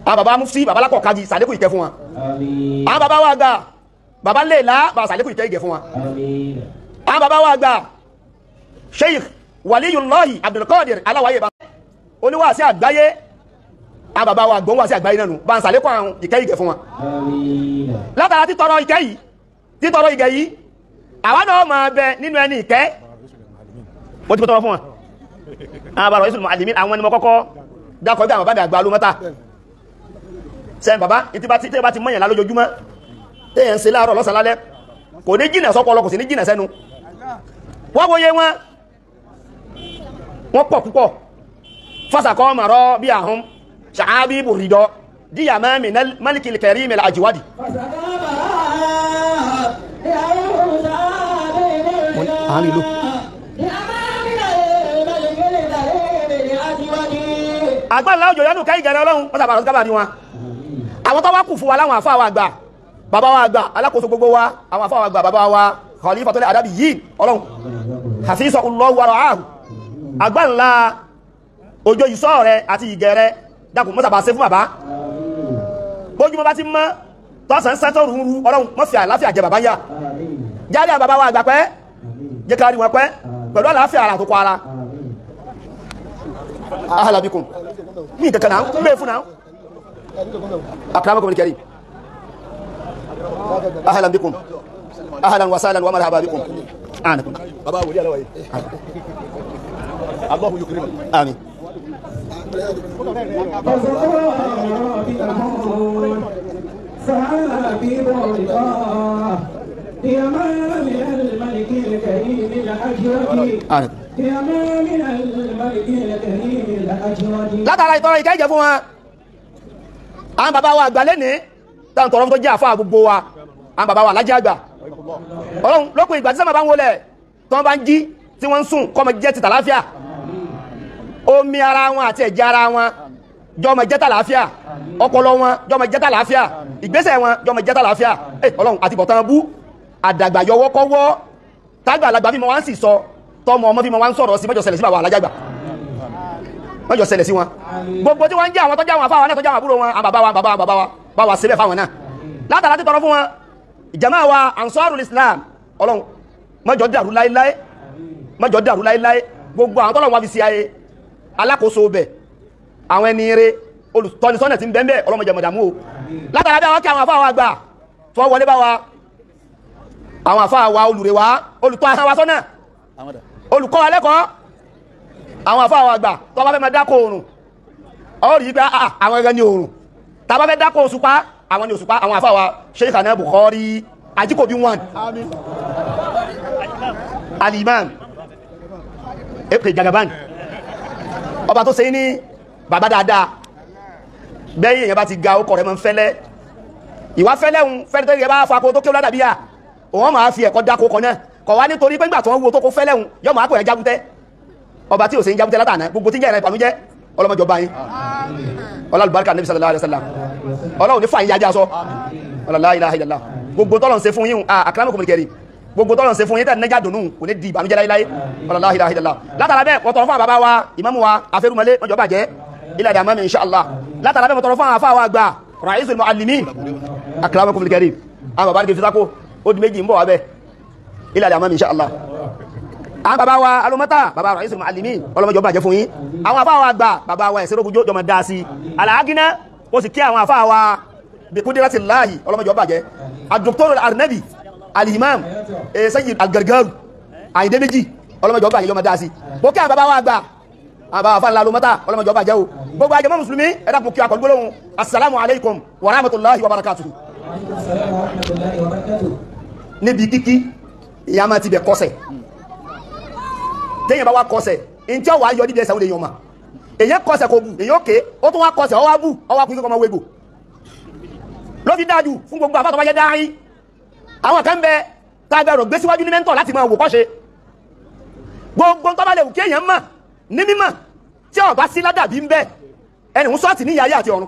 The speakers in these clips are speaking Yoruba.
Àwọn bàbá mufti bàbá lákọ̀ kájí sàlékún ìkẹ́ fún wa. Àwọn bàbá wa àgbà bàbá lèlá bàbá sàlékún ìkẹ́ ìgẹ̀ fún wa. Àwọn bàbá wa àgbà Sheikh Waliyullahi Abdulkadir aláwáyé bá oníwàásí àgbáyé. Àwọn bàbá wa àgbọ̀n wàásí àgbáyé nánu bá ń sàlékún àwọn ìkẹ́ ìgẹ̀ fún wa. Látara títọrọ ìkẹ́ yìí, títọrọ ìgẹ̀ yìí, àwa náà máa bẹ nínú ẹni ìkẹ́. Mo ti tọrọ fún wa. Àwọn bàbá Ra'isul Muallimin àwọn ni mo kọ́kọ́ dákọ̀ bí àwọn bàbá mi àgbà alómọ́ta. Sẹ́yìn bàbá ìtí bá ti mọ̀yàn lálójoojúmọ́ téèyàn ń ṣe láàárọ̀ lọ́sàn lálẹ́ kò ní jìnà sọ́pọlọ kò sì ní jìnà sẹ́nu. Wọ́n wòye wọn, wọ́n pọ̀ púpọ̀. Fásakọ́ màrọ́ bí àhún ṣàábí bùrìdọ́ díyà mẹ́mí malikil karim al-ajwadi. Àgbàlá òjò yánú ká ìgẹ̀rẹ̀ ọlọ́run wọ́n sàbàrọ̀ kábàrí wọn. Àwọn tó wá kù fún wa láwọn àfáà wa àgbà, bàbá wa àgbà, alákòóso gbogbo wa, àwọn àfáà wa àgbà, bàbá wa Khalifatul Adabi yìí ọlọ́run hafizahullahu wa ra'ahu. Àgbàlá òjò ìṣọ́ rẹ àti ìgẹ̀rẹ̀ dákun mọ́sàbà ṣe fún bàbá. Bójúmọ́ bá ti mọ́ tọ́sán sẹ́tọ̀ rúru ọlọ́run mọ́ fi àlàáfíà jẹ bàbá yá. Jáde àwọn bàbá wa àgbà pẹ́, jẹ́ ká rí wọn pẹ́ pẹ̀lú àlàáfíà ara àtòkọ ara. Ahla bikum. Mi kankan náà, ń bẹ́ẹ̀ fún náà. Akramakum al-karim. Ahlan bikum. Ahlan wa sahlan wa marhaba bikum. Anakum. Baba wòlíì aláwọ̀ yìí. Allahu yukrimak. Àmín. Látara ìtọrọ ìkẹ́ ìjẹ fún wa, àwọn bàbá wa àgbà lẹ́ni táwọn tọrọ tó jẹ́ àfáà gbogbo wa, àwọn bàbá wa alájẹ́ àgbà ọlọ́run lópin ìgbà tí sẹ́mà bá ń wọlẹ̀ tí wọ́n bá ń jí tí wọ́n ń sùn kọ́mọ jẹ́ ti tàláfíà, omi ara wọn àti ẹ̀jẹ̀ ara wọn jọmọ jẹ́ tàláfíà, ọpọlọ wọn jọmọ jẹ́ tàláfíà, ìgbésẹ̀ wọn jọmọ jẹ́ tàláfíà. Ọlọ́run àti bọ̀tán bú àdàgbà yọwọ́kọ́wọ́ tágbà àlàgbà fi mọ wá ń sì sọ tọmọ ọmọ fi mọ wá ń sọ̀rọ̀ sí mọ́jọ ṣẹlẹ̀ sí bàbá alájàgbà, mọ́jọ ṣẹlẹ̀ sí wọn. Gbogbo tí wọ́n ń jẹ́ àwọn tọ́jà àwọn afáwọn náà tọ́jà àwọn àbúrò wọn, àwọn bàbá wa bàbá wa bàbá wa bá wa síbẹ̀ fáwọn náà látara títọrọ fún wọn. Ìjàmá wa Ansarul Islam ọlọ́run mọ́jọ dàrú láéláé, mọ́jọ dàrú láéláé. Gbogbo àwọn tọ́lọ́run wá fi sí ayé alákòóso bẹ̀ àwọn ẹni eré olùtọ́nisọ́nà tí ń bẹ́ẹ̀ ọlọ́mọdé mọ̀dàmú o. Látara bí àwọn kí àwọn afáwọn àgbà tí wọ́n wọlé bá wa, àwọn àfáà wa olùrè wa, olùtọ́ ahọ́n wa sọ́nà, olùkọ́ wa lẹ́kọ̀ọ́, àwọn àfáà wa àgbà tó bá fẹ́ máa dákọ̀ oòrùn ó rí pé àwọn ẹgbẹ́ ní oòrùn, tá bá fẹ́ dákọ̀ òṣùpá àwọn ní òṣùpá. Àwọn àfáà wa Sheikhana Bukhari Ajikobi one Al-Imam Epe Jagaban ọba tó ṣe ní bàbá dáadáa, bẹ́ẹ̀ èèyàn bá ti ga ọkọ̀ rẹ̀ máa ń fẹ́lẹ́, ìwà fẹ́lẹ́ ń fẹ́lẹ́ tó yẹ bá fa ko tó kéwòn ládàbíyà òun máa fi ẹ̀kọ́ dáko kan náà kọ̀ wá nítorí pé ńgbà tó ń wo tó kó fẹ́lẹ́ ń yọ máa pè é jábútẹ́. Ọba tí ò sí ń jábútẹ́ látàná gbogbo tí ń jẹ́ ìrìn ìbànújẹ́ ọlọ́mọjọba yín ọlọ́lùbáríkà Nabi sallallahu alaihi wasallam ọlọ́run ní fàyín yájá sọ la ilaha illallah. Gbogbo tọ́lọ̀ ń ṣe fún yín akramakumul karim, gbogbo tọ́lọ̀ ń ṣe fún yín tẹ̀ nẹ́jà dùnú kò ní di ìbànújẹ́ láíláí la ilaha illallah. Látara bẹ́ẹ̀ wọ́n tọrọ fún àbábá wa ìmáàmù wa afẹ́rúmọlé mọ́jọ́ bàjẹ́ ila dàmọ́ mi insha Allah. Látara bẹ́ẹ̀ wọ́n tọrọ fún àwọn afá wa àgbà ra'isul muallimin akramakumul karim, àwọn bàbá ní kí n fi sáko ó di méjì ń bọ̀ wá bẹ́ẹ̀ ila dàmọ́ mi insha Allah. Àwọn bàbá wa alomata bàbá ra'isul muallimin ọlọ́mọjọ́ bàjẹ́ fún yín. Àwọn afá wa àgbà bàbá wa ẹ̀sẹ̀ rógójó jọmọ dá sí alàágínà ó sì kí àwọn afá wa bikudiratillahi ọlọ́mọjọ́ bàjẹ́. Ad-Doctor al-Arnabi al-Imam Sayyid al-Gargaru Àyìndé méjì ọlọ́mọjọ́ bàjẹ́ jọmọ dá sí. Mo kí àwọn bàbá wa àgbà àbá àfa ńlá alomata ọlọ́mọjọ́ bàjẹ́ o. Gbogbo àjẹmọ́ mùsùlùmí ẹ̀dá kò kí akọ̀ gbólóhùn assalamu alaikum wa rahmatullahi wa barakatuhu. Níbi kíkí ìyá máa ti bẹ̀ kọsẹ̀, téèyàn bá wá kọsẹ̀ ntí ọwọ́ ayọ̀ dídí ẹsẹ̀ òde yàn mà èyàn kọsẹ̀ kò bù èyàn òkè ó tún wá kọsẹ̀ ọwọ́ bù ọwọ́ akú kíkọ́ ọmọ wégbò ló fi dájú fún gbogbo àfàtọ́ bá jẹ́ dáhìn. Àwọn kan bẹ tá a bẹ̀rù gbé síwájú ní mẹ́ńtọ̀ láti máa wò kọ́ṣe gbogbo tó bá lè wù kí èèyàn mọ̀ ní mímọ̀ tí ó bá sí ládàbí ń bẹ ẹni ń sọ́ọ̀tì ní ìyá ayé àti ọ̀run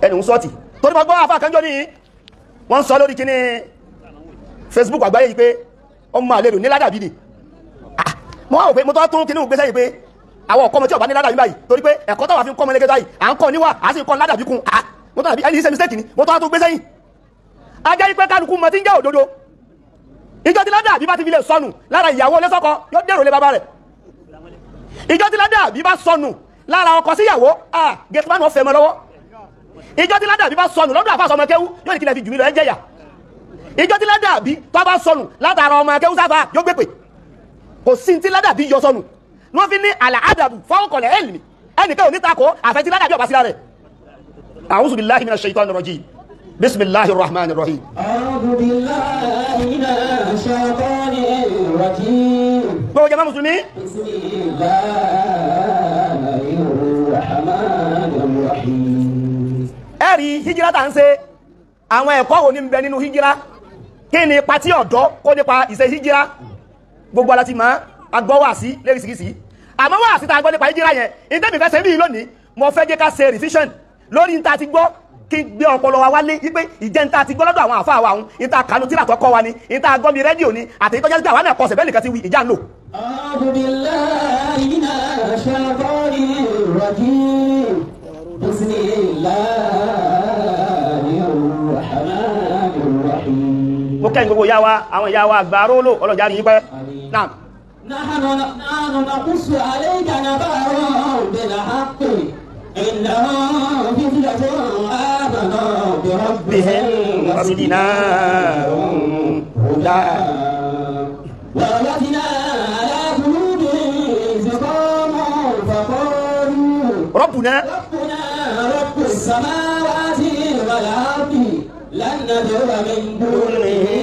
ẹni ń sọ́ọ̀tì torí bá gbọ́ àfà kanjọ́ ní wọ́n sọ lórí kíní Facebook àgbáyé yìí pé ọmọ àlèrò ní ládàbí ni. Mo wá wò pé mo tọ́ tún kíní ògbésẹ̀ yìí pé Àwọn ọkọ ọmọ tí ọba ní ládàbí báyìí torí pé ẹ̀kọ́ táwa fi ń kọ́ ọmọ lẹ́gẹ́dọ́ báyìí à ń kọ́ níwà à sì ń kọ́ ládàbí kún à wọ́n tó dàbí ẹni iṣẹ́ mistake ni wọ́n tó wá tó gbé sẹ́yìn. Ajá yìí pé kálukú mọ tí ń jẹ́ òdodo. Ìjọ tí ládàbí bá ti fi lè sọnù lára ìyàwó lẹ́sọ́kọ yóò dèrò lé bàbá rẹ̀. Ìjọ tí ládàbí bá sọnù lára ọkọ síyàwó à gẹ̀tìmánù ọ̀fẹ́ mọ́ lọ́wọ́. Ìjọ tí ládàbí bá sọnù lọ́dọ̀ àfàsọ ọmọ kéwú yóò ní kílẹ̀ fi jù mí lọ ẹ jẹ̀yà. Ìjọ tí ládàbí tó bá sọnù látara ọmọ kéwú sáfà yóò gbé pè. Kò sí tí ládàbí yọ sọnù. Wọ́n fi ní àlà àdàbù fọ́ọ̀kọ̀lẹ̀ ẹ̀lìmì ẹnìkan ò ní takò àfẹ́ tí ládàbí ọba síra rẹ̀. A'udhu billahi minash shaitanir rajim. Bismillahir rahmanir rahim. A'udhu billahi minash shaitanir rajim. Gbogbo jàmá mùsùlùmí. Bismillahir rahmanir rahim. Ẹ̀rí hijira tá ń ṣe, àwọn ẹ̀kọ́ wo ni ń bẹ nínú hijira? Kí ni ipa tí ọ̀dọ́ kó nípa ìṣe hijira? Gbogbo ala ti mọ̀ agbọ́ wà sí léríṣiríṣi. Àmọ́ wà sí ta gbọ́ nípa hijira yẹn, ìtẹ́mi fẹ́ ṣe bí lónìí, mo fẹ́ jẹ́ ká ṣe revision lórí níta ti gbọ́ kí n gbé ọpọlọ wa wálé wípé ìjẹ́ níta ti gbọ́ lọ́dọ̀ àwọn àfáà wa òun, níta kanu tíra tó kọ́ wa ni, níta gbọ́ mi rédíò ni, àti ìtọ́jà sí pé àwa náà kọsẹ̀ bẹ́ẹ̀ nìkan ti wí ìjà ń lò. A'udhu billahi minash shaitanir rajim. Bismillahir rahmanir rahim. Mo kẹ́yìn gbogbo ìyá wa, àwọn ìyá wa àgbà rólò ọlọ́jà rí pẹ́. Naam. Nahnu naqussu alayka naba'ahum bil haqqi innahum fityatun amanu bi rabbihim wa zidnahum huda. Wa wajadna ala qulubihim ziqaman faqalu rabbuna rabbuna rabbus samawati wal ardi lan nad'uwa min dunihi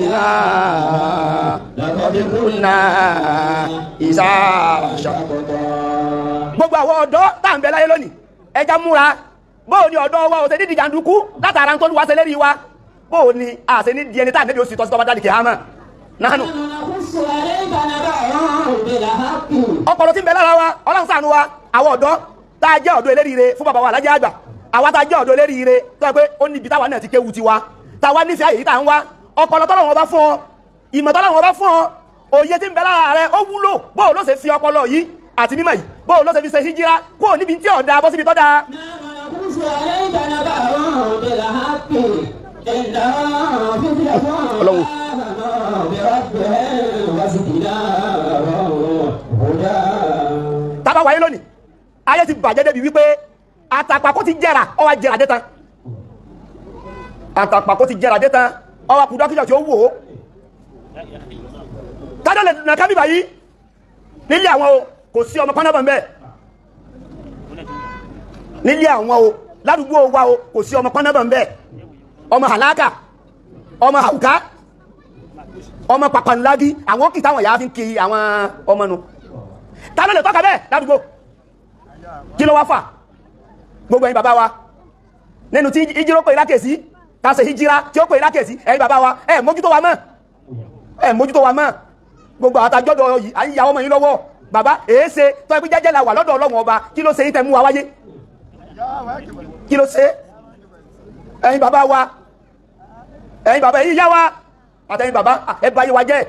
ilaha laqad qulna idha shatata. Gbogbo àwọn ọ̀dọ́ tá à ń bẹ láyé lónìí, ẹja múra. Bóò ni ọ̀dọ́ wa ò ṣe ní di jàǹdùkú látara ń tọ́lú wa ṣe lérí wa. Bóò ni a ṣe ní di ẹni tá à ń débi oṣù tọ́sí tọ́ba jáde kìámà. Nánú. Ọpọlọ tí ń bẹ lára wa, Ọlọ́run ṣàánú wa, àwọn ọ̀dọ́ tá a jẹ́ ọ̀dọ́ eléríire fún bàbá wa alájẹ́ àgbà. Àwa tá a jẹ́ ọ̀dọ́ eléríire tó yẹ pé ó níbi táwa náà ti kéwu tiwa. Táwa nífẹ̀ẹ́ àyè yìí tá à ń wá. Ọpọlọ tọ́lọ́run ọba fún ọ, ìmọ̀ tọ́lọ́run ọba fún ọ, òye tí ń bẹ lára rẹ ó wúlò. Bóò ló ṣe fi ọpọlọ yìí àti mímọ̀ yìí, bóò ló ṣe fi ṣe híjírá kúrò níbi tí ọ̀dà bọ́ síbi tọ́da. Ọlọ́run. Tábà wáyé lónìí, ayé ti bàjẹ́ débi wípé àtàpàkó ti jẹrà, ó wá jẹrà dé tán. Àtàpàkó ti jẹrà dé tán, ó wá kú dókítà tí ó wò ó. Tádọ́ lè nà kábíbà yìí nílé àwọn o, kò sí ọmọ pánábà ń bẹ. Nílé àwọn o, ládùúgbò wa o, kò sí ọmọ pánábà ń bẹ. Ọmọ àlákà, ọmọ àwùká, ọmọ pàpàǹlágí, àwọn kìtà àwọn ìyá fi ń kiri àwọn ọmọ nu. Tádọ́ lè tọ́ka bẹ́ẹ̀ ládùúgbò. Kí ló wá fà? Gbogbo ẹ̀yin bàbá wa nínú tí ìjíró pè lákèsí, ká ṣe híjírá tí ó pè lákèsí, ẹ̀yin bàbá wa ẹ̀ mójútó wa mọ́, ẹ̀ mójútó wa mọ́. Gbogbo àtàjọ́dọ̀ yìí à ń ya ọmọ yín lọ́wọ́. Bàbá èéṣe tó ẹbí jẹ́jẹ́ la wà lọ́dọ̀ Ọlọ́run ọba, kí ló ṣe yín tẹ́ mú wa wáyé? Kí ló ṣe? Ẹ̀yin bàbá wa, ẹ̀yin bàbá, ẹ̀yin ìyá wa, àtẹ̀yin bàbá ẹ̀ bá yé wa jẹ́.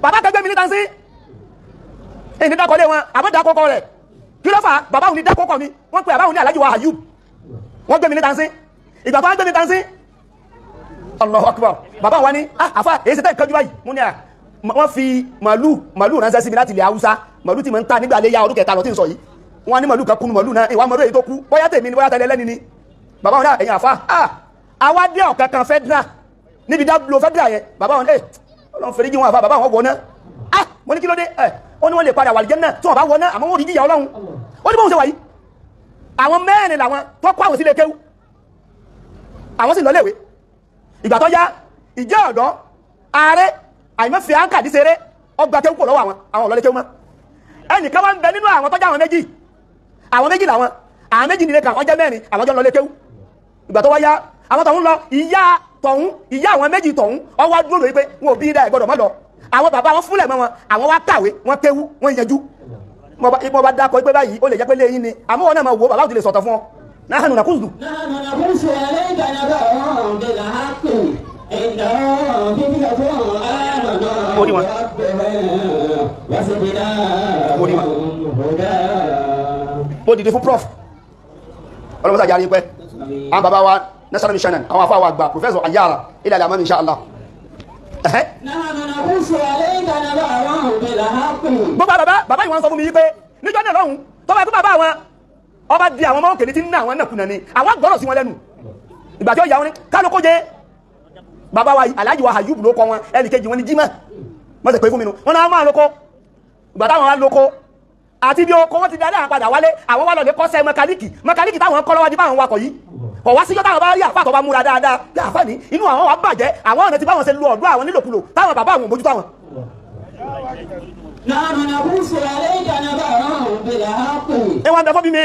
Bàbá kẹgbẹ́ mi ní tansi, èyí ní dákọ̀lé wọn, àbọ̀ dákọ̀kọ̀ rẹ̀. Kí ló fà? Bàbá òun ní dákọ̀kọ̀ mi, wọ́n pe bàbá òun ní Alhaji wa Ayub, wọ́n gbé mi ní tansi. Ìgbà tó wọ́n gbé mi tansi, Allahu Akbar, bàbá wa ní àfà èyí ṣe tẹ́ ìkọjú báyìí, mú ní à wọ́n fi màlúù ránṣẹ́ sí mi láti ilẹ̀ Haúsá, màlúù tí mo ń ta nígbà léyà ọdún kẹta lọ tí ń sọ yìí. Wọ́n ní màlúù kan kú màlúù náà, ìwà màlúù èyí tó kú, bóyá tèmi ni bóyá tẹ̀lé ẹlẹ́ni ni. Bàbá wọn náà ẹ̀yìn àfa, àwa dé ọ̀kan kan federal níbi dábìlò federal yẹn, bàbá wọn Ọlọ́run fèrè jí wọn àfa, bàbá wọn wọ̀ náà. Mo ní kí ló dé? Ó ní wọ́n lè padà wà lìjẹ́ náà tí wọ́n bá wọ̀ náà, àmọ́ wọ́n rí jíyà Ọlọ́run. Ó ní bóun ṣe wà yìí, àwọn mẹ́rin làwọn tó kó àwọn sílé kéwú, àwọn sì lọ léwe. Ìgbà tó yá, ìjẹ́ ọ̀dọ́ ààrẹ àìmọ́ fi áńkà díseré ọgbà kéwú kò lọ́wọ́ àwọn àwọn ọ̀lọ́lé kéwú mọ́. Ẹnìkan wá ń bẹ nínú àwọn tọ́jà àwọn méjì, àwọn méjì làwọn, àwọn méjì nílé kan, wọ́n jẹ́ mẹ́rin, àwọn jọ ń lọlé kéwú. Ìgbà tó wá yá, àwọn tọ̀hún lọ, ìyá tọ̀hún, ìyá àwọn méjì tọ̀hún, ó wá dúró lórí pé wọn ò bí dá ẹ̀ gbọ́dọ̀ má lọ. Àwọn bàbá wọn fúnlẹ̀ mọ́ wọn, àwọn wá kàwé, wọ́n kéwú, wọ́n yanjú. Mo bá dákọ̀ pé báyìí ó lè jẹ́ pé léyìn ni, àmọ́ wọn náà máa wò ó, bàbá òtí lè sọ̀tọ̀ fún ọ. Nahnu naqussu. Nahnu naqussu alayka naba'ahum bil haqqi innahum fityatun amanu Orí wọn. bi rabbihim وزدناهم هدى. Mo dìde fún prof ọlọ́mọsá járe pẹ́ àwọn bàbá wa national mission àwọn afáwà àgbà professor Ayára ilẹ̀ àmọ́ insha Allah. نحن نقص عليك نبأهم بالحق. Gbogbo bàbá bàbá yìí wọ́n sọ fún mi yí pé níjọ́ náà lọ́hùn tó bá tó bàbá àwọn ọba di àwọn ọmọ òkèlè tí ń ná àwọn nàkúnà ni àwọn gbọ́dọ̀ sí wọn lẹ́nu ìgbà tí ó yà wọn ni kálukó jẹ bàbá wa Alhaji wa Ayub ló kọ wọn ẹnì kejì wọn ni Jimá wọ́n sì pé fún mi nu wọn náà máa lóko ìgbà táwọn wá lóko àti bí oko wọn ti darí àwọn padà wálé àwọn wá lọ lè kọ́ṣẹ́ mẹkáníìkì mẹkáníìkì táwọn kọ́ lọ́wọ́ di báwọn wakọ̀ yìí kọ̀ wá síjọ́ táwọn bá rí àfáà tó bá múra dáadáa bí àfáà ní inú àwọn wà bàjẹ́ àwọn ọ̀nà tí báwọn ṣe lu ọ̀dọ́ àwọn nílòkulò táwọn bàbá àwọn ò mójútó àwọn. نحن نقص عليك نبأهم بالحق. Ẹ wọn bẹ fọ́ bí mi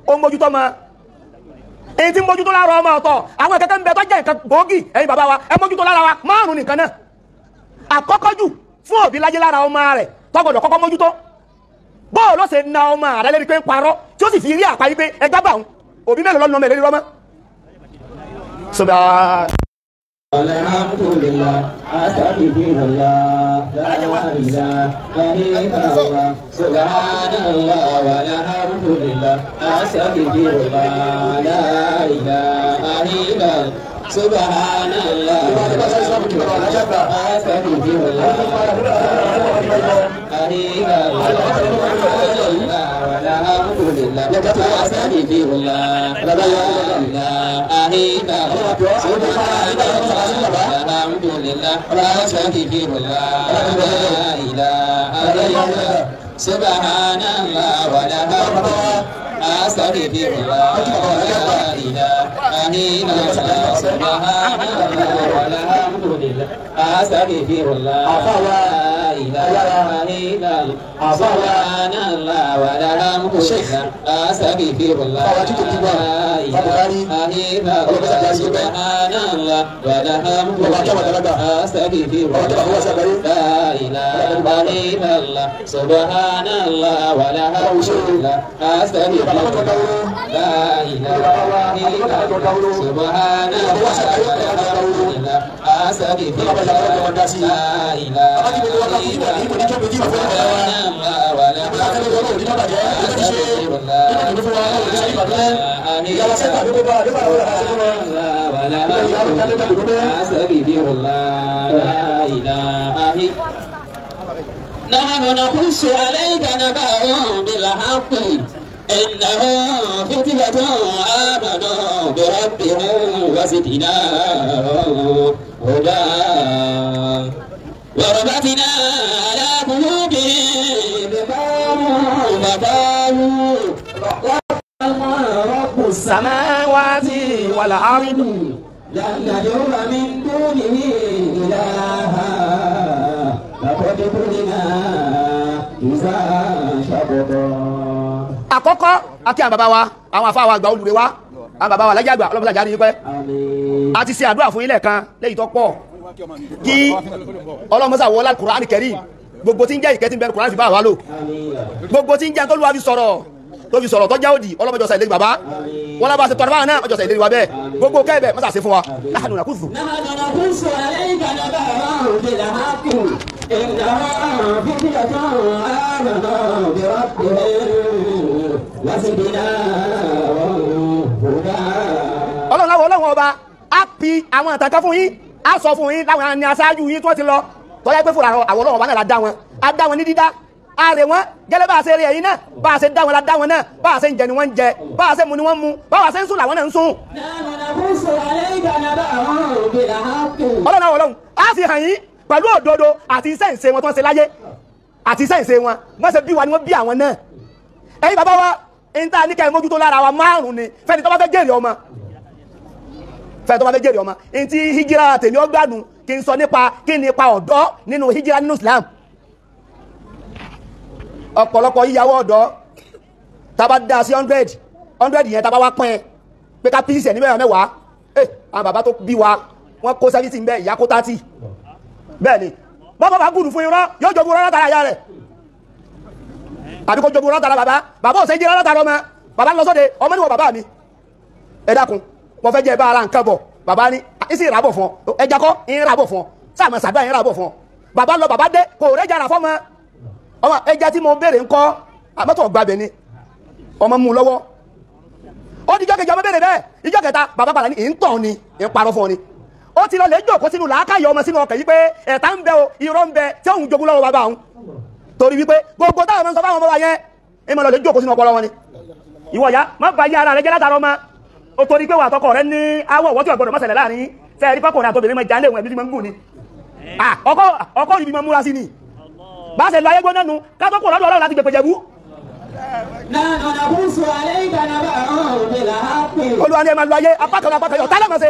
ó ń mójútó ọmọ èyí tí ń mójútó lára ọmọ ọ̀tọ̀ àwọn kẹ̀kẹ́ ń bẹ tó jẹ́ nǹkan gbòógì ẹ̀yin bàbá wa ẹ mójútó lára wa márùn nìkan náà àkọ́kọ́ jù fún òbí láyé lára ọmọ rẹ̀ tó gbọ́dọ̀ kọ́kọ́ mójútó bọ́ọ̀ ló ṣe na ọmọ rẹ̀ lérí pé ń parọ́ tí ó sì fi rí àpá yí pé ẹgbẹ́ bá òun òbí mélòó lọ́nà ọmọ ìlérí rọ́mọ́. الحمد لله أستغفر الله لا إله إلا الله سبحان الله والحمد لله أستغفر الله لا إله إلا الله سبحان الله أستغفر الله إلا الله والحمد لله أستغفر الله لا إله إلا الله سبحان الله الحمد لله أستغفر الله لا إله إلا الله سبحان الله والحمد لله أستغفر الله لا إله إلا الله سبحان الله والحمد لله أستغفر الله لا إله إلا الله سبحان الله والحمد لله أستغفر الله لا إله إلا الله سبحان الله والحمد لله أستغفر الله لا إله إلا الله سبحان الله والحمد لله أستغفر الله لا إله إلا الله سبحان الله والحمد لله أستغفر الله لا إله إلا الله سبحان الله والحمد لله أستغفر الله لا إله إلا الله أستغفر الله لا إله إلا نحن نقص عليك نبأهم بالحق إنهم فتية آمنوا بربهم وزدناهم هدى وربطنا على قلوبهم فقالوا رب السماوات والأرض لن ندعو من دونه إلها لقد قلنا إذا شططا. Àkọ́kọ́ àti àwọn bàbá wa àwọn àfáà wa àgbà olùrè wa àwọn bàbá wa alájà àgbà ọlọ́mọdé àjáde yìí pẹ́ a ti ṣe àdúrà fún ilẹ̀ kan lẹ́yìn tó pọ̀ kí ọlọ́mọdé wọlá Kùránì Kẹ́rímù gbogbo tí ń jẹ́ ìkẹ́ tí ń bẹ Kùránì fi bá wa lò gbogbo tí ń jẹ́ tó lùwà fi sọ̀rọ̀ tó fi sọ̀rọ̀ tó jẹ́ òdì ọlọ́mọdé ọ̀sà ìlérí bàbá wọn lábàá ṣe tọrọ báwọn náà ọjọ́sà ìlérí wa bẹ́ẹ̀ gbogbo kẹ́ẹ̀bẹ̀ mọ́sà ṣe fún wa láàánú nà kúzù. نحن نقص عليك نبأهم بالحق إنهم فتية آمنوا بربهم وزدناهم هدى. Ọlọ́run láwọn ọlọ́run ọba á fi àwọn àtàkà fún yín á sọ fún yín láwọn àni aṣáájú yín tí wọ́n ti lọ tọ́jà pé fúnra àwọn ọlọ́run ọba náà la dá wọn á dá wọn ní dídá á rè wọn gẹ́lẹ́ bá a ṣe rí ẹ̀yin náà bá a ṣe dá wọn la dá wọn náà bá a ṣe ń jẹ ni wọ́n ń jẹ bá a ṣe mu ni wọ́n ń mu bá a ṣe ń sùn làwọn náà ń sùn. نحن نقص عليك نبأهم بالحق. Ọlọ́run àwọn ọlọ́run á fi hàn yín pẹ̀lú òdodo àti iṣẹ́ ìṣe wọn tó ń ṣe láyé àti iṣẹ́ ìṣe wọn wọ́n ṣe bí wa ni wọ́n bí àwọn náà. Ẹ̀yin bàbá wa ń tá a ní kẹ́ ẹ mójútó lára wa márùn-ún ni fẹ́ni tó bá fẹ́ jèrè ọmọ fẹ́ni tó bá fẹ́ jèrè ọmọ ń tí hijira tèmi ọgbàánu kí n sọ nípa kí ni ipa ọ̀dọ́ nínú hijira nínú Islam. Ọ̀pọ̀lọpọ̀ yíyàwó ọ̀dọ́ tá a bá dá sí 100 yẹn tá a bá wá pín pé ká píìsì ẹ̀ ní mẹ́wàá mẹ́wàá ẹ̀ àwọn bàbá tó bí wa wọ́n kó 70 bẹ́ẹ̀ ìyá kó 30 bẹ́ẹ̀ ni bọ́bá bá gùdù fún irọ́ yóò jogún rárá tara ìyá rẹ̀ àbí kó jogún rárá tara bàbá bàbá òsè jẹ́ rárá tara ọmọ bàbá ń lọ sóde ọmọ níwọ̀ bàbá mi ẹ dákun mo fẹ́ jẹ́ ẹ bá ara nǹkan bọ̀ bàbá ní ìsì ìràbọ̀ fún ọ ẹja kọ́ ìràbọ̀ fún ọ sáàmù sàdúrà ìràbọ̀ fún ọ bàbá lọ bàbá dé kò rẹ́ jara fọ́mọ Ọmọ ẹja tí mo béèrè ńkọ́ àmọ́tò ọ̀gbàbẹ̀ ni ọmọ mú lọ́wọ́. Ó di ijọ́ kejì ọmọ béèrè bẹ́ẹ̀, ijọ́ kẹta bàbá padà ní ìntàn ni ìparọ́ fún ọ ni. Ó ti lọ lè jókòó sínú làákàyè ọmọ sínú ọkàn yìí pé ẹ̀ta ń bẹ o, irọ́ ń bẹ tí òun jogún lọ́wọ́ bàbá òun. Torí wípé gbogbo táwọn ọmọ ń sọ fáwọn ọmọ wa yẹn, ìmọ̀ lọ lè jókòó sínú ọpọlọ wọn ni. Ìwọ ya má ba yé ara rẹ jẹ́ látara ọmọ. Ó torí pé wà àtọkọ rẹ ní awọ ọwọ́ tí ọgbọ́dọ̀ má ṣẹlẹ̀ láàrin yín. Sẹ́ẹ̀rí fọkùnrin àtobìnrin máa jà ń lé òun ẹ̀mí tí máa ń gùn ni. Ọkọ yìí máa múra sí ni. Bá a ṣe lọ ayé gbóná nu ká tó kò lọ́dọ̀ Ọlọ́run láti gbèpè jẹ̀bú. Olúwa ni ẹ máa lọ ayé apá kan apá kan yọ tá lẹ́mọ̀ ṣe.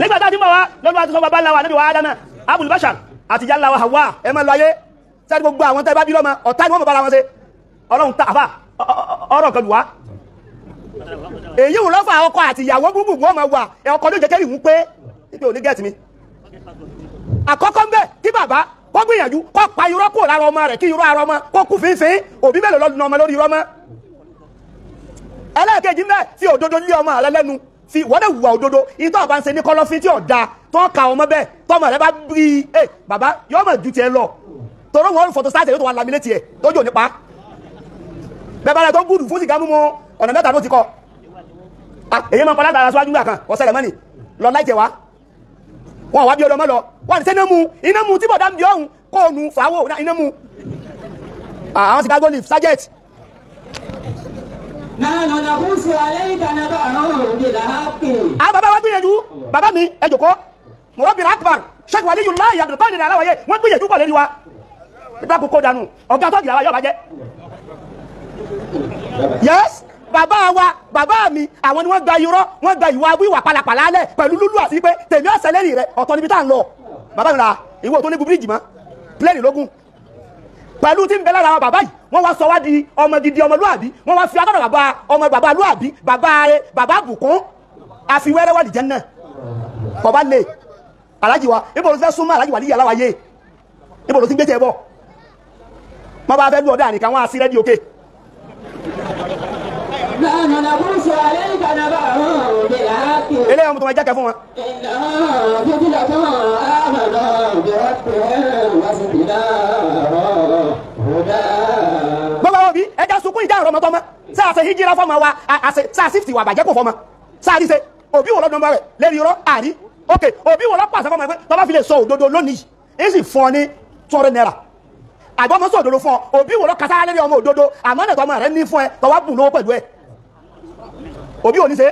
Nígbà tá a ti mọ̀ wá lọ́dún àti sọ bàbá ńlá wa níbi wa Ádámà Abul Bashar àti ìyá ńlá wa Hawa ẹ máa lọ ayé sẹ́ni gbogbo àwọn tẹ́ bá bí lọ́mọ ọ̀tá ni wọ́n mọ̀ bára wọn ṣe. Ọlọ́run tá àfà ọ̀rọ̀ kan lù wá. Èyí wò lọ́fà ọkọ àti ìyàwó gbogbo wọn máa wà ẹ ọkọ ló jẹ́ kẹ́rì wú pé ipe ò ní gẹ̀ẹ́tì mi. Àkọ́kọ́ ń bẹ̀ kí bàbá kó gbìyànjú kó pa irọ́ kúrò lára ọmọ rẹ̀ kí irọ́ ara ọmọ kó kú fínfín òbí mélòó lọ́dún ọmọ lórí irọ́ mọ́. Ẹlẹ́ẹ̀kejì ń bẹ̀ fi òdodo lé ọmọ rẹ lẹ́nu fi wọ́n dẹ̀ wùwà òdodo ìtọ́ àbá ń ṣe ní kọ́lọ́fín tí ọ̀dà tó ka ọmọ bẹ́ẹ̀ tọmọ rẹ bá bí ẹ bàbá yọ ọmọ ju tiẹ̀ lọ tọrọ wọn fọtò sáà tẹ̀lé tó wà lámìlẹ̀ tiẹ̀ tójú òní pa bẹ́ẹ̀ bá rẹ tó gùdù fún sìgá mímu ọ̀nà mẹ́ta ló ti kọ. Èyí máa ń padà dára síwájú gbà kan ọ̀sẹ̀ rẹ̀ mọ́ni lọ láìjẹ̀ wá wọn wá bí ọlọmọ lọ wọn ní sẹ́ni mú iná mú tí bọ̀dá ń bí ọ̀hún kó o nu fàáwò iná mú àwọn Chicago leaf sergeant. Àwọn bàbá wa gbìyànjú bàbá mi ẹ jòkó mọ̀rọ́bìnrin akbar Sheikh Waliyullah Abdulkadir Aláwàyé wọ́n gbìyànjú pọ̀ lórí wa nígbà kókó dànù ọ̀gá tó gìlà wa yóò bá jẹ́. Yes bàbá wa bàbá mi àwọn ni wọ́n gba irọ́ wọ́n gba ìwà wíwà pálapàla lẹ̀ pẹ̀lú lúlú àti pé tèmi ọ̀sẹ̀ lẹ́rìí rẹ ọ̀tọ̀ níbi tá à ń lọ. Bàbá mi ra ìwọ tó ní bíríìjì mọ́ pílẹ̀nì lógún pẹ̀lú tí ń bẹ lára wa bàbá yìí wọ́n wá sọ wá di ọmọ gidi ọmọlúàbí wọ́n wá fi atọ́dọ̀ bàbá ọmọ bàbá lúàbí bàbá rẹ bàbá bùkún àfiwẹ́rẹ́ wà lìjẹ́ náà bàbá lè alájì wa ibo ló fẹ́ súnmọ́ alájì wà níyà láwàyé ibo ló ti ń gbé tiẹ̀ bọ̀ wọ́n bá fẹ́ lù ọ̀dà nìkan wọ́n á sí rẹ́díò ké. Eléyàwó mo tó máa jákè fún wọn. Gbogbo àwọn òbí ẹja sunkún ìjà ọ̀rọ̀ ọmọtọ́mọ sáà ṣe híjìrá fọmọ wa sáà sífìtì wà bàjẹ́ kò fọmọ sáà rí ṣe òbí wò lọ́dún ọmọ rẹ̀ lérí irọ́ àrí ok òbí wò lọ́pàá fọmọ rẹ̀ pé tọ́ba fi lè sọ òdodo lónìí èyí sì fún ọ ní 200 naira àgbọ̀ ọmọ sọ òdodo fún ọ òbí wò lọ́ kásá lérí ọmọ òdodo àmọ́ náà tọmọ rẹ̀ ní fún ẹ tọwọ́ bùn lówó pẹ̀lú ẹ òbí ò ní ṣe.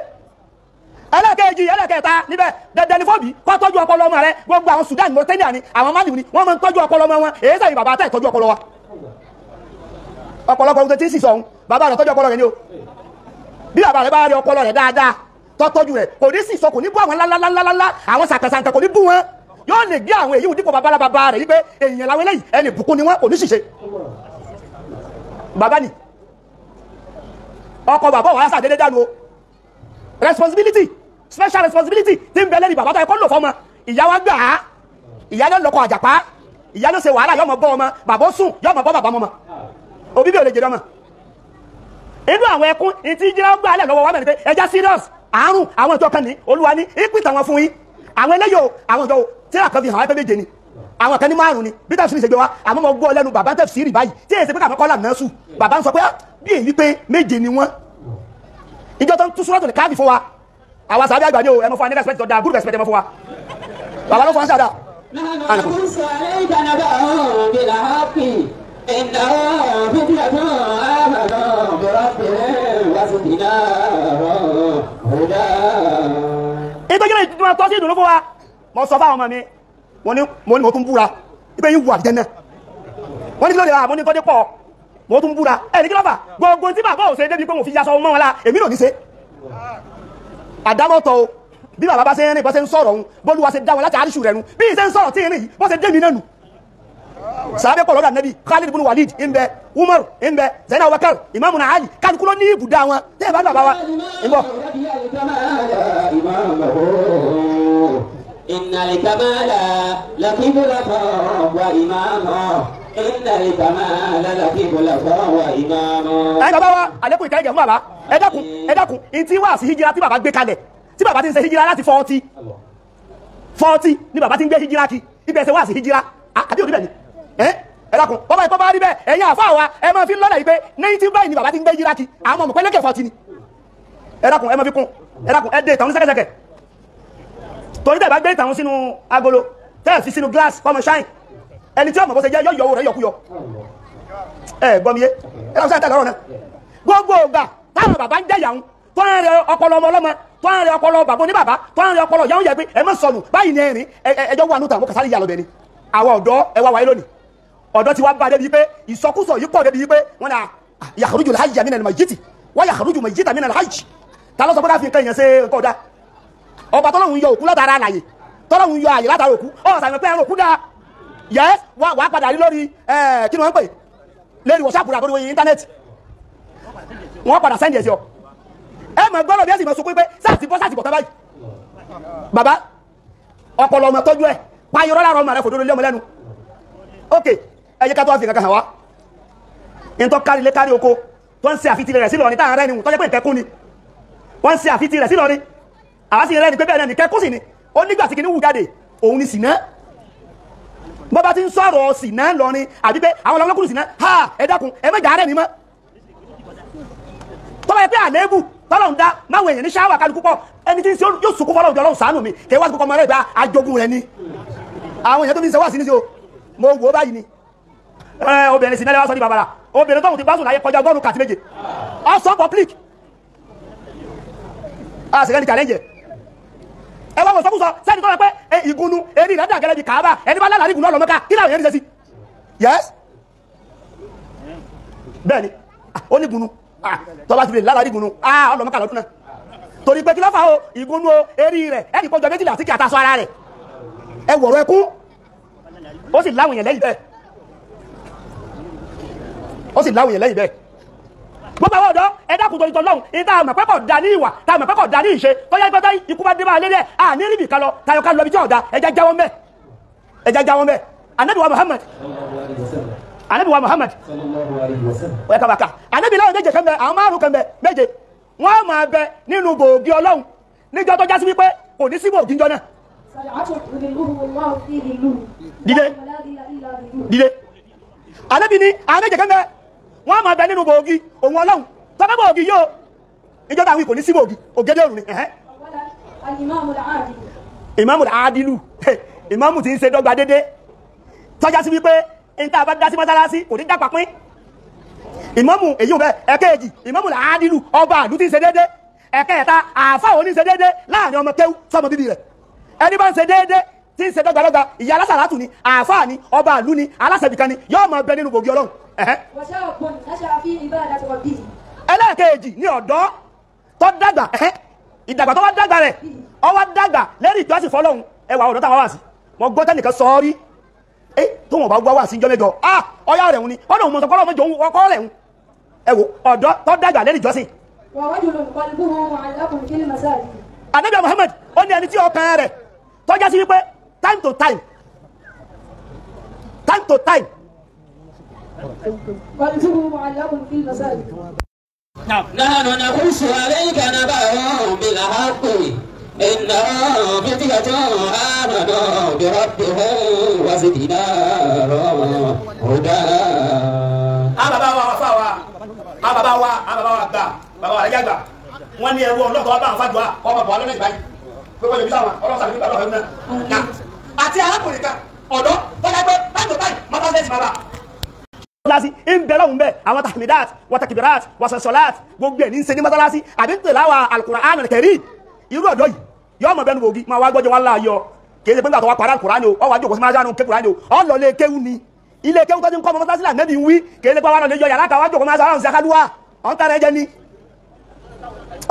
Ẹlẹ́ẹ̀kejì ẹlẹ́ẹ̀kẹta níbẹ̀ dandan ní fọ́ọ̀bì kó tọ́jú ọpọlọ ọmọ rẹ gbogbo àwọn Sudan Mauritania ni àwọn Mali ni wọ́n máa ń tọ́jú ọpọlọ ọmọ wọn èyí sẹ́yìn bàbá tẹ̀ tọ́jú ọpọlọ wa. Ọ̀pọ̀lọpọ̀ ohun tí ń sì sọ ohun bàbá rẹ̀ tọ́jú ọpọlọ rẹ̀ ni o bí bàbá rẹ̀ bá rí ọpọlọ rẹ̀ dáadáa tọ́tọ́jú rẹ̀ kò ní sì sọ kò ní bú àwọn ńláńláńláńlá àwọn sàkàsàkà kò ní bú wọn yóò lè gbé àwọn èyí dípò bàbá bàbá rẹ̀ yí pé èèyàn làwọn eléyìí ẹni ìbùkún ni wọn kò ní sì ṣe. Bàbá ni ọkọ bàbá wàhálà sàdédé dànù o responsibility special responsibility tí ń bẹ lẹ́ni bàbá tó yẹ kó lò fọmọ ìyá wa gbà á ìyá ló lọkọ àjàpá ìyá ló ṣe wàhálà yọmọ bọ́ ọmọ bàbá ó sùn yọmọ bọ́ bàbá mọ́mọ òbí bí ò lè jẹ ọmọ. Inú àwọn ẹkún ìtí jíra ń gbà lẹ̀ lọ́wọ́ wa mẹ́rin pé ẹja serious àárùn àwọn ìjọ kan ní olúwa ní ìpìtàn wọn fún yín àwọn eléyò àwọn ìjọ tíra kan fi hàn wá pé méje ni àwọn kan ní márùn ni bí tẹ̀sí ṣe gbé wa àmọ́ mo gbọ́ lẹ́nu bàbá tẹ̀sí rì báyìí tí èsì pé kàmọ́ kọ́là náà sùn bàbá ń sọ pé bí èyí pé méje ni wọ́n ìjọ tó ń tú sùrọ̀tò ní káàdì fún wa àwọn sàbí àgbà ni o ẹ mọ fún wa ní respect tó dáa good respect ẹ mọ fún wa bàbá ló fún wa sáadà. Ìtọ́jú rẹ̀ tuntun tọ́ sí ìdùnnú fún wa mo sọ fáwọn ọmọ mi mo ní mo tún búra ibẹ̀ yín wù àjẹ́ náà wọ́n ní kí ló dé wa mo ní tọ́jú pọ̀ mo tún búra ẹ̀ ní kí ló fà gbogbo tí bàbá ò ṣe débi pé mo fi yaṣọ mọ́ wọn la èmi náà ní ṣe àdámọ́tọ̀ o bí bàbá bá ṣe ń rìn bó ṣe ń sọ̀rọ̀ òun bólúwa ṣe dá wọn láti àríṣù rẹ̀ nu bí ìṣe ń sọ̀rọ̀ tí ń rìn yìí bó ṣe dé mi náà nù. Sàbẹ̀ pọ̀ lọ́dọ̀ Ànábì Khalid ibn Walid ń bẹ Umar ń bẹ Zainab Abubakar Imam Ali kálukú ló ní ibùdó àwọn tẹ́ ẹ bá bàbá wa ń bọ̀. Innal kamala laqiblatan wa imama. Innal kamala laqiblatan wa imama. Ẹ bàbá wa àlékún ìkẹrẹ jẹ fún bàbá ẹ dákun ẹ dákun ìtí wà sí hijira tí bàbá gbé kalẹ̀ tí bàbá ti ń ṣe hijira láti 40 40 ni bàbá ti ń gbé hijira kí ibẹ̀ ṣe wá sí hijira àbí òbí bẹ̀ ni ẹ ẹ dákun bọ́bá ìkọ́ bá rí bẹ́ẹ̀ ẹ̀yin àfa wa ẹ máa fi lọ́lẹ̀ yìí pé 19 báyìí ni bàbá ti ń gbé hijira kí àwọn ọmọ pẹ́lẹ́kẹ̀ 40 ni ẹ dákun ẹ máa fi kún ẹ dákun ẹ dé ìtàn sẹ́kẹ̀sẹ́kẹ̀ torí tẹ̀ bá gbé ìtàn sínú agolo tẹ́ ẹ̀ fi sínú glass kọ́mọ shine ẹni tí ọmọ bó ṣe jẹ́ yọ yọ owó rẹ̀ yọkúyọ ẹ gbọ́ mi yé ẹ dákun sẹ́yìn tẹ̀ lọ́rọ̀ náà gbogbo ògbà táwọn bàbá ń jẹ́ ìyàwó tó ń rẹ ọpọlọ ọmọ ọlọ́mọ tó ń rẹ ọpọlọ bàbá oníbàbá tó ń rẹ ọpọlọ ìyàwó yẹ pé ẹ má sọnù báyìí ní ẹ̀rín ẹjọ́ wà nù tàwọn kàsárì yà lọ́bẹ̀ ni àwọn ọ̀dọ́ ẹ wá wáyé lónìí ọ̀dọ́ ti wá bá débi pé ìsọkúsọ yìí pọ̀ débi pé wọ́n ní yakhruju al-hayya mina al-mayyiti wa yakhruju mayyita mina al-hayy ta ló sọ pé ká fi nǹkan èèyàn ṣe nǹkan ọ̀dà ọba tọ́lọ́hún yọ òkú látara àlàyé tọ́lọ́hún yọ àyè látara òkú ọ̀ sàmì pé ẹran òkú dáa yẹ wàá padà rí lórí kí ni wọ́n ń pè lórí WhatsApp rà lórí íńtánẹ́ẹ̀tì wọ́n padà sẹ́ndì ẹ̀ sí ọ ẹ mọ̀ gbọ́dọ̀ bí ẹ sì mọ̀ sọ pé sáàtì bọ́ sáàtì bọ̀ tábàyì bàbá ọpọlọ ọmọ tọ́jú ẹ payọrọ lára ọmọ rẹ fòdó lé ọmọ lẹ́nu ok ẹ yẹ ká tó wá fi kankan hàn wá ntọ́ kárí lé kárí oko tó ń ṣe àfitì rẹ̀ sí lọ́ni táwọn rẹ̀ ni tọ́jú pé nkẹ́kún ni wọ́n ń ṣe àfitì rẹ̀ sí lọ́ni àwa sì rẹ̀ ni pé bẹ́ẹ̀ náà nìkẹ́kún sì ni ó nígbà tí kìíní wù jáde òun ni sìná bọ́ bá ti ń sọ̀rọ̀ sìná lọ́ni àbí pé àwọn ọlọ́kùnrin sìná ha ẹ dákun ẹ mẹ́jà rẹ̀ mi mọ́ tọ́ba yẹ pé àléébù tọ́lọ̀ ń dá máwọn èèyàn ní ṣáwà kálukú pọ̀ ẹni tí ń ṣe yóò sunkún fọlọ́run jọ lọ́hùn ṣàánú mi kí wá sí kókó ọmọ rẹ̀ gba ajogun rẹ̀ ni àwọn èèyàn tó fi ń ṣe wá sí ní sí o mo wò ó báyìí ni obìnrin sì mẹ́lẹ́ wá sọ ní bàbàrà obìnrin tóun ti bá sùn láyé kọjá 107 ọ̀sán public a sì rẹ́ni challenge ẹ wá wọ sọkúsọ sẹ́ni tó rẹ pé ìgúnnu eré rẹ̀ dà gẹ́lẹ́ bí kàába ẹni bá lálàrí ìgúnnu ọlọ́mọká kí làwọn èèyàn ní ṣe sí yes bẹ́ẹ̀ ni ó ní ìgúnnu tọ́ba ti lè lálàrí ìgúnnu ọlọ́mọká lọ́dún náà torí pé kí ló fà o ìgúnnu o eré rẹ̀ ẹnì kọjọ méjìlá sí kí àtàsọ ara rẹ̀ ẹ wọ̀rọ̀ ẹkún ó sì láwọn èèyàn lẹ́yìn bẹ́ẹ̀ ó sì láwọn èèyàn lẹ́yìn bẹ́ẹ̀ gbogbo àwọn ọ̀dọ́ ẹ dákun torí tọlọ́hun ní tá a mọ̀ pé kò da ní ìwà tá a mọ̀ pé kò da ní ìṣe tọ́jà pé ikú bá dé bá a lé dẹ́ à ní ríbi kan lọ tayọ ká lọ ibi tí ọ̀dà ẹja jáwọ́ mbẹ́ ẹja jáwọ́ mbẹ́ anabi wa Muhammad anabi wa Muhammad ọ̀yẹ́ kaba ká anabi láwọn méje kan bẹ àwọn márùn kan bẹ méje wọ́n máa bẹ nínú bòógì Ọlọ́hun níjọ́ tó jásí wípé kò ní sí bòógì ńjọ́ náà. Dìde dìde anabi ni àwọn méje kan bẹ wọ́n máa bẹ nínú bòógì òun Ọlọ́hun tọ́pẹ́ bòógì yóò ìjọba àwọn ikò ní sí bòógì ògèdè òrùn ni. Ìmáàmù àádìlù ìmáàmù tí ń ṣe dọ́gba dédé tọ́já sí wípé n tá a bá dá sí mọ́sálásí kò ní dàpà pín ìmáàmù èyí ò bẹ ẹ̀kẹ́ẹ̀jì ìmáàmù àádìlù ọba àlú tí ń ṣe dédé ẹ̀kẹ́ẹ̀ta àáfà òní ń ṣe dédé láàrin ọmọ kéwú sọmọ bíbí rẹ̀ ẹni bá ń ṣe dédé tí ń ṣe dọ́gbadọ́gba ìyá alásàlátù ni àáfà ni ọba àlú ni alásẹ̀bìkan ni yóò máa bẹ nínú bòógì Ọlọ́hun. Ẹlẹ́ẹ̀kejì ní ọ̀dọ́ tó dàgbà ìdàgbà tó wá dàgbà rẹ̀ ó wá dàgbà lérí ìjọsìn fọlọ́hun ẹwà ọ̀dọ́ táwa wà sí mo gbọ́ tẹ́nìkan sọ ọ́ rí tó wọn bá gbọ́ wà sí ìjọ mẹ́jọ ọyá rẹ̀ ń ni kọ́nà òun mọ̀sán kọ́nà mọ́jọ òun ọkọ́ rẹ̀ ń ẹ wo ọ̀dọ́ tó dàgbà lérí ìjọsìn. Ànábì Muhammad ó ní ẹni tí ọkàn rẹ̀ tó já sí wípé time to time time to time. نحن نقص عليك نبأهم بالحق إنهم فتية آمنوا بربهم وزدناهم هدى. Bàbá wa fa wa bàbá wa bàbá wa gbà bàbá wa lẹ́jà gbà wọ́n ní ẹrú ọlọ́tọ̀ wa bá àwọn fàdùà ọmọ bọ̀ alẹ́ ìbáyìí pé wọ́n lè fi sáwọn ọlọ́sàn nígbà lọ́wọ́ ẹ̀rú náà. Àti arákùnrin kan ọ̀dọ́ tọ́jà pé báyìí tó báyìí mọ́tò ṣẹ́ẹ̀sì bàbá mọ́sálásí ń bẹ lọ́hùn bẹ́ẹ̀ àwọn tahmidat watakibirat wasasolat gbogbo ẹ̀ ní ṣe ní mọ́sálásí àbí ń tẹ̀lé àwọn alukur'an al-karim irú ọ̀dọ́ yìí yọ ọmọ bẹnu bòógì máa wá gbọ́jọ wá láàyò kì í ṣe pé nígbà tó wá parí alukur'an o ọ wá jókòó sí mọ́sálásí ké kur'an o ọ lọ lé kéwú ni ilé kéwú tó ti ń kọ́ ọmọ mọ́sálásí là nẹ́bí ń wí kì í ṣe pé wà lọ lè yọ yàrá kan wá jókòó mọ́sálásí àwọn ṣàkálùwà ọ̀ ń tara ẹjẹ ni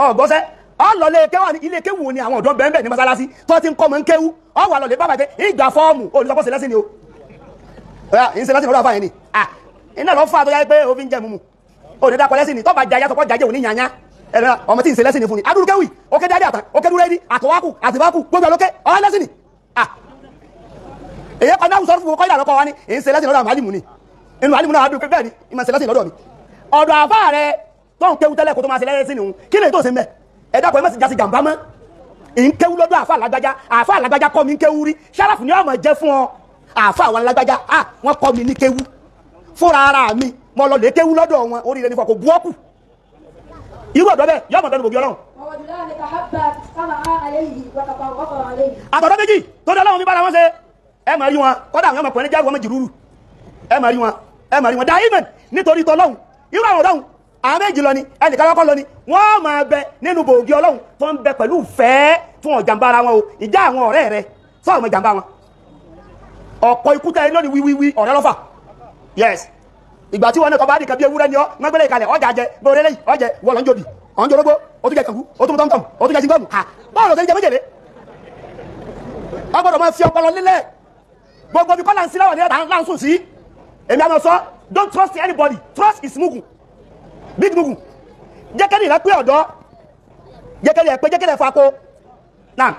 ọ gbọ́sẹ́ ọ lọ lé kéwú ilé kéwú ni àwọn ọ̀dọ́ bẹ́ẹ̀ ní mọ́sálásí tó ti ń kọ́ ọmọ ń kéwú ọ wà lọ lè bá bàtẹ́ ìgbà fọ́ọ̀mù olùsọkọ́sẹ̀ lẹ́sìn ni o ìṣẹ̀lẹ́sìn lọ́dọ̀ àfààní ni iná lọ fà tó yá pé òfin jẹ mumu òní dákọ lẹ́sìn ni tọ́ba jayá tọkọ jayé òní yanya ẹ̀rọ ọmọ tí ń ṣe lẹ́sìn ni fún ni adúrúkẹ́wì òkè dáadé àtàn òkè dúrẹ́dì àtọwákù àtìbákù gbogbo ọlọ́kẹ́ ọ̀hán lẹ́sìn ni èyí kan náà sọ fún kọ́ ìdàlọ́kọ́ wa ni èyí ń ṣe lẹ́sìn lọ́dọ̀ àmàlìmù ni inú àlìmù náà adúrúkẹ́ bẹ́ẹ̀ ni ìmọ̀ ṣe lẹ́sìn lọ́dọ̀ mi ọ̀dọ̀ àfá rẹ tó ń kéwu tẹ́lẹ̀ kó tó máa ṣe lẹ́sìn ni kí lè tó ṣe mẹ́ ẹ dákọ̀ ẹ má sì jásí jàǹbá mọ́ Ìkéwú lọ́dọ̀ àfa àlágbájá, àfa àlágbájá kọ́ mi ń kéwú rí. Ṣáráfù ni wọ́n máa jẹ́ fún ọ. Àfa àwọn alágbájá, à wọ́n kọ́ mi ní kéwú. Fúnra ara mi, mo lọ lè kéwú lọ́dọ̀ wọn, oríire ní fọ kò bu ọ́kù. Irú ọ̀dọ́ bẹ́ẹ̀, yóò mọ̀ dánú bògì Ọlọ́run. Àtọ̀dọ́ méjì tó dá Ọlọ́run fi bára wọn ṣe. Ẹ máa rí wọn, kọ́dà àwọn ọmọkùnrin jáde wọn méjì rúrù. Ẹ máa rí wọn, ẹ máa rí wọn. Dàímẹ̀n nítorí tọlọ́hun. Irú àwọn ọ̀dọ́hun, àwọn méjì lọ ni, ẹnìkan lọ́kọ́ lọ ni, wọ́n máa bẹ nínú bògì Ọlọ́run tó ń bẹ pẹ̀lú ìfẹ́ fún ọ̀jàmbá ara wọn o. Ìjà àwọn ọ̀rẹ́ rẹ sọ̀rọ̀ mọ́ ìjàmbá wọn. Ọ̀pọ̀ ikú tẹ́ lónìí wíwíwí ọ̀rẹ́ lọ́fà. Yes. Ìgbà tí wọn náà tọ́ bá nìkan bí ewúrẹ́ ni ọ́, wọ́n gbélé ìkàlẹ̀ ọjà jẹ, bóore lẹ́yìn ọjẹ, wọ́n lọ ń jòbì, ọ̀n jorógbó, ó tún jẹ kànkú, ó tún tọ́mtọ́m, ó tún jẹ síngọ́mù. Ha! Báwo ló ṣe ń jẹ méjèlé? Ọ gbọ́dọ̀ máa fi ọpọlọ lílẹ̀. Gbogbo ibi kọ́lá ń sí láwọn nílẹ̀ là ń sùn sí. Èmi àmọ́ sọ, don't trust anybody, trust is mugu. Big mugu. Jẹ́kẹ́lì rẹ pé ọ̀dọ́. Jẹ́kẹ́lì ẹ pé jẹ́kẹ́lì ẹ fako. Náà.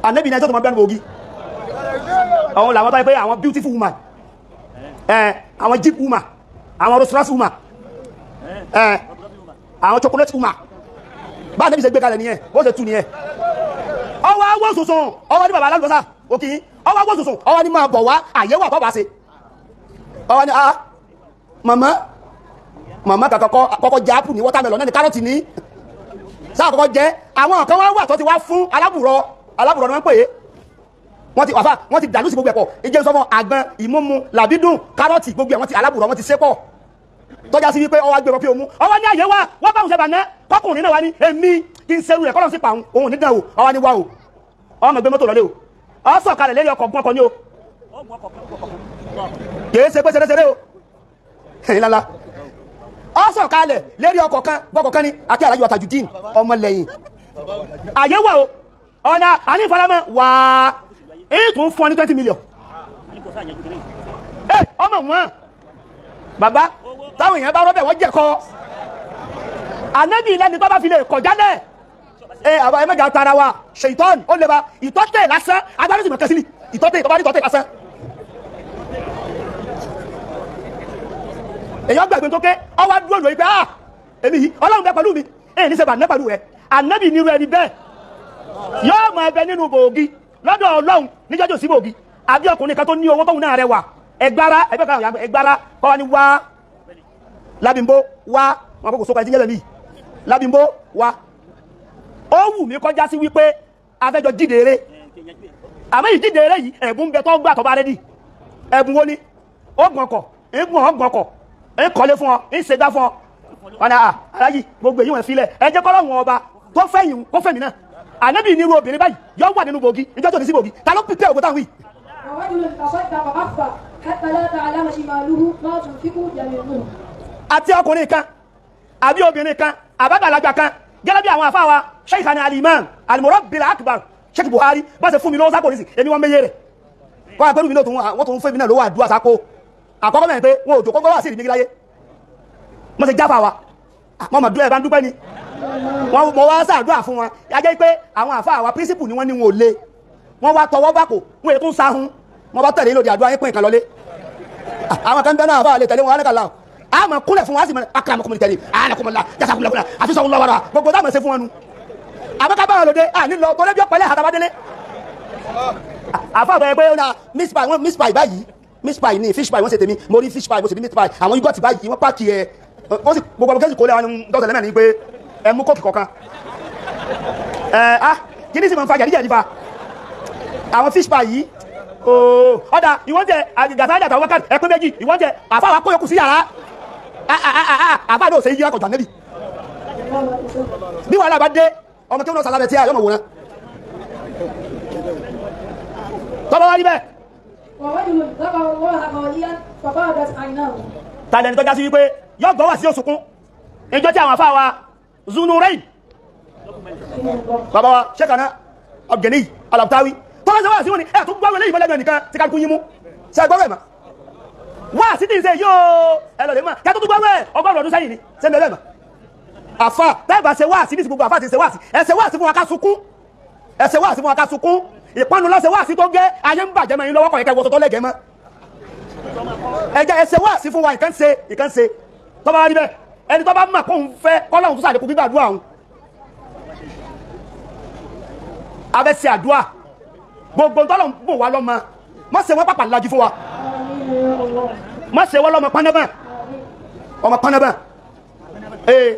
Ànábì náà tó máa bẹ́ẹ̀ bògì. Àwọn làwọn báyìí pé àwọn beautiful woman, àwọn jeep woman, àwọn Rolls Royce woman, àwọn chocolate woman. Bá Ànábì ṣe gbé kalẹ̀ nìyẹn, bó ṣe tú nìyẹn. Ọwọ́ awọ́ sùnsùn, ọwọ́ ní bàbá alágbèsà, òkì, ọwọ́ awọ́ sùnsùn, ọwọ́ ní máa bọ̀ wá, àyẹ̀wò àbọ̀bà ṣe. Ọwọ́ ní ah, màmá, màmá kọ́kọ́ jẹ apple ní watermelon náà ní kárọ̀tì ní. Sáà kọ́kọ́ jẹ, àwọn kan wá wà tó ti wá fún alábùrọ̀, alábùrọ̀ ni wọ́n ń pè é. Wọ́n ti wàfà, wọ́n ti dàlú sí gbogbo ẹ̀pọ̀. Ìjẹun sọmọ àgbọn, ìmúmu, làbídùn, kárọ̀tì gbogbo ẹ̀ wọ́n ti alábùrọ̀ wọ́n ti sépọ̀. Tọ́já sí wípé ọwọ́ agbèrò pé òmu. Ọwọ́ ní àyè wá, wọ́n bá òun ṣe bàná. Kọ́kùnrin náà wá ní èmi kí n ṣerú rẹ̀ kọ́lọ́n sí pa òun, òun ò ní dán o. Ọwọ́ ní wá o. Ọmọ gbé mọ́tò lọlé o. Ọ sọ̀kalẹ̀ lérí ọkọ̀ gún ọkọ̀ ní o. Kìí ṣe pé ṣeréṣeré o. Ẹ̀yin lálá. Ọ sọ̀kalẹ̀ lérí ọkọ̀ kan, bọ́kọ̀ kan ní akẹ́ Aláàjì wa Tajudeen ọmọlẹ́yìn. Àyè wà o. Ọ̀nà àní ìfaramọ́ wàá. Èyí tún fún ọ ní 20 million. Ẹ ọmọ wọn bàbá táwọn èèyàn bá rọ́bẹ̀ wọ́n jẹ̀kọ́. Ànábì lẹ́ni tó bá fi lè kọjá lẹ̀. Ẹ àbá ẹ mẹ́jà tara wa ṣèitọ́n ó lè ba ìtọ́tẹ̀ lásán agbára sì mọ̀ kẹ́sìlì ìtọ́tẹ̀ tó bá ní ìtọ́tẹ̀ lásán. Èèyàn gbàgbé tó ké ọwọ́ dúró lórí pé ah èmi yìí Ọlọ́run bẹ pẹ̀lú mi èyí ní sẹ́bà ní pẹ̀lú rẹ̀. Ànábì nírú ẹni bẹ́ẹ̀ yóò máa bẹ nínú bòógì lọ́dọ̀ Ọlọ́run níjọ́jọ́ sí bòógì. Àbí ọkùnrin kan tó ní owó tóun náà rẹwà ẹgbára ẹgbẹ́ kan àwọn ẹgbára kọ́ wa ní wá Lábìmbó wá wọn kò sókò ẹtí yẹlẹ mi Lábìmbó wá. Ó wù mí kọjá sí wípé afẹ́jọ jíde eré, àmọ́ ìjíde eré yìí ẹ̀bùn bẹ tó gbà tó bá rẹ́dì. Ẹ̀bùn wo ni? Ó gbọ̀n ọkọ̀, ń gbọ̀n ọgbọ̀n ọkọ̀, ń kọ́lé fún ọ, ń ṣègbà fún ọ. Wọn ni aláyí gbogbo èyí wọn filẹ̀ ẹ jẹ́ kọ́lọ́hún ọba tó fẹ́yìn kó fẹ́mi náà. Ànábì ní irú obìnrin báyìí yóò wà nínú bògì ìjọ tó ní sí bògì ta ló pípẹ́ ògbó táwọn wí. Àti ọkùnrin kan àbí obìnrin kan àbágbàlagbà kan gẹ́gẹ́ bí àwọn àfáà wa Sheikhana al-Imam al-Murabbi al-Akbar Sheikh Buhari bá ṣe fún mi lọ́wọ́ sáko nísì èmi wọ́n méye rẹ̀ kọ́ àpẹẹrù mi náà wọ́n tó ń fẹ́ mi náà lówó àdúrà sáko àkọ́kọ́ mẹ́rin pé wọn ò tó kọ́kọ́ wà sí ìrìnnì láyé mo ṣe jáfa wa mo mọ̀ dúró ẹ̀ bá ń dúpẹ́ ni wọ́n mọ̀ wá ṣàdúrà fún wọn ajẹ́ pé àwọn àfáà wa píríncípù ni wọ́n ní wọn ò le wọ́n wá tọwọ́ bá kò wọ́n èkó ń sahun wọ́n bá tẹ̀lé lòdì àdúrà yín pín nǹkan lọlé àwọn kan bẹ́ẹ̀ náà àfáà lè tẹ̀lé wọn alẹ́kàlá a máa kúnlẹ̀ fún wa a sì máa akramakumul karim anakumullah jazakumullah àfisàwọlá wàrà gbogbo táwọn ṣe fún wọn nu àbáká bá wọn lòdì à nílò tọ́lẹ́ bí ọ̀pẹ̀lẹ̀ àtàbádélé àfáà bẹ̀rẹ̀ pé ó na miss pie wọ́n miss pie báyìí miss pie ní fish pie wọ́n ṣe tèmi mo rí fish pie mo sì rí meat pie àwọn yúgọ̀tì báyìí wọ́n pààkì ẹ̀ wọ́n sì gbogbo ọmọ kẹ́sì kó lé àwọn dọ́sẹ̀ lẹ́mẹ̀ ní pé ẹ mú kóòkì kọ̀ọ̀kan ẹ ah kí ní sì máa ń fa jàdíjàdí fa àwọn fish pie yìí ooo ọ̀dà ìwọ́n jẹ gàtàjà àtàwọn wákàtí ẹ̀pẹ́ méjì ìwọ́n jẹ àfáà wa kóyọkù sí yàrá àfáà náà ṣe yí akọ̀tà nẹ́bì bí wàhálà bá dé ọmọ kí wọ́n sàlábẹ̀ tí a yọmọ wòran tọ́bọ̀ wá rí bẹ́ẹ̀. Tàbí ẹni tó já sí wípé yóò gbọ́ wà sí òsùnkún ìjọ tí àwọn àfáà wa Zunurein bàbá wa Sheikhana Abdul Alabtawi tọ́lá sọ wá sí wọn ni ẹ̀ tó gbọ́ wọlé ìmọ̀lẹ́gbẹ̀ẹ́ nìkan tí kálukú yín mú ṣe gbọ́rọ̀ ẹ̀ mọ́ wá sí tí ń ṣe yóò ẹ lọ lè mọ́ kí a tó tún gbọ́rọ̀ ẹ̀ 100 ọdún sẹ́yìn ni ṣe ń bẹ̀rẹ̀ mọ́ àfa bẹ́ẹ̀ bá ṣe wá sí ní gbogbo àfa ti ṣe wá sí ẹ ṣe wá sí fún wa ká sunkún ẹ ṣe wá sí fún wa ká sunkún ìpanu lọ́sẹ̀ wá sí tó gẹ́ ayé ń bàjẹ́ mọ́ yín lọ́wọ́ kọ̀ọ̀kẹ́ wọ́sọ tó lẹ́gẹ̀ẹ́ mọ́ ẹ jẹ́ ẹ ṣe wá sí fún wa ìkàn ṣe ìkàn ṣe Tó bá rí bẹ́ẹ̀, ẹni tó bá mọ̀ kó ń fẹ́ kọ́lọ́hún tó sàlékún gbígbàdúrà òun. Abẹ́ ṣe àdúrà gbogbo tọ́lọ̀ ń bò wá lọ́mọ, má ṣe wọ́n pàpà lajú fún wa, má ṣe wọ́n lọ́mọ pánábà, ọmọ pánábà, ee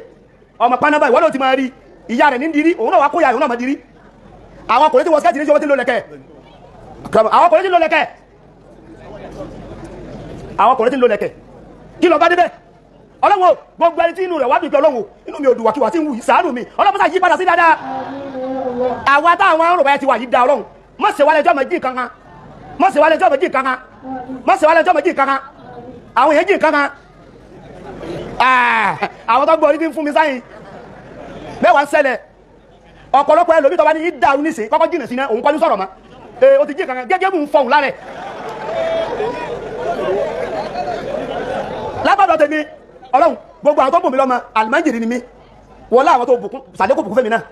ọmọ pánábà ìwọ́n ló ti máa rí ìyá rẹ̀ ní dirí, òun náà wá kó ìyá rẹ̀ òun náà máa dirí. Àwọn ọkùnrin tí wọ́n skẹ́ẹ̀tì ní ṣe wọ́n ti ń lo lẹ̀kẹ̀, àwọn ọkùnrin tí ń lo lẹ̀kẹ̀, àwọn ọkùnrin tí ń lo lẹ̀kẹ̀, kí ló bá débẹ̀? Ọlọ́run o, gbogbo ẹni tí inú rẹ̀ wá dùn pé Ọlọ́run o, inú mi ò dùn wàkíwà tí ń wù yìí, ṣàánú mi, Ọlọ́run sá yí padà sí dáadáa. Àwa táwọn arúgbó báyẹn ti wà yìí da Ọlọ́run, má ṣe wá lẹ́jọ́ méjì kankan, má ṣe wá lẹ́jọ́ méjì kankan, má ṣe wá lẹ́jọ́ méjì kankan, àwọn èèyàn jì kankan. Àwọn tó gbọ́ orí ti ń fún mi sáyìn mẹ́wàá ń ṣẹlẹ̀. Ọ̀pọ̀lọpọ̀ ẹlòmíì tó bá ní ìdàrú nísìn kọ́kọ́ jìnà sí náà, òun kọ́ ní sọ̀rọ̀ mọ́. Ee o ti jí kankan gẹ́gẹ́ mú un fọhùn lárẹ̀. Lábàdàn tèmi Ọlọ́run, gbogbo àwọn tó bùn mí lọ́mọ àlùmọ́jìrì ni mí, wọlé àwọn tó bùkún sàlékò bùkún fẹ́mi náà.